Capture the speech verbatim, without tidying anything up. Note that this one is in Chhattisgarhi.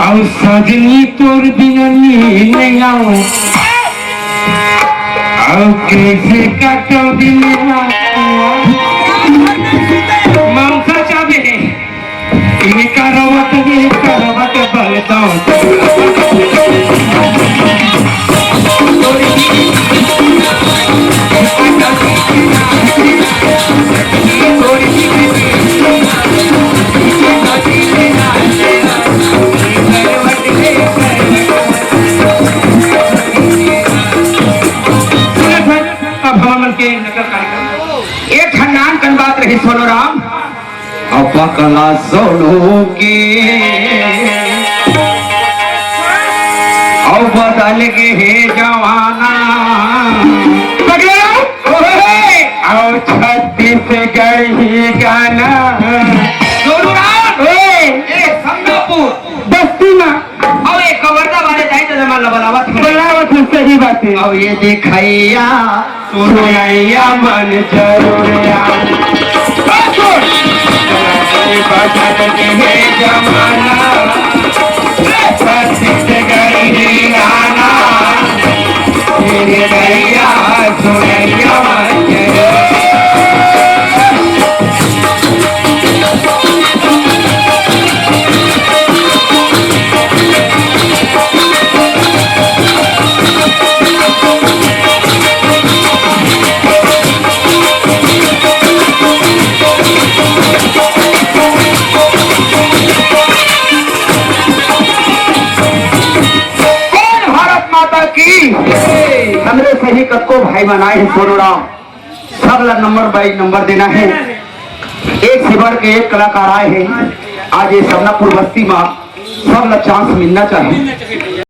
अउ सजनी तोर बिना नींद नइ आवय, अउ कइसे काटव दिन रात। ममता चाबे हे, ये करवत, ये करवत बलदाव। अब हमन के नकल कार्यक्रम। एक ठन नान कन बात रही सोनू राम। अब पकला सोनू के, अब बदल गे हे जमाना। पकला राम। ओए, अब छत्तीसगढ़ी गाना। सोनू राम। ओए। ए, समदापुर। बस्ती मा। अउ ये कवर्धा वाले दाई ददा मन ला बलावत हे। बलावत हे, सही बात हे। अउ ये देखइया, सुनइया मन जरूर आ। बचत के हे जमाना, छत्तीसगढ़ी गाना, ये देखइया, सुनइया मन जरूर आ। बोल भारत माता की। हमरे सही कतको भाई मन आए हे सोनू राम, सब ला नंबर बाई नंबर देना हे। एक से बढ़ के एक कलाकार आए हे। आज ये समदापुर बस्ती मा सब ला चांस मिलना चाहिए।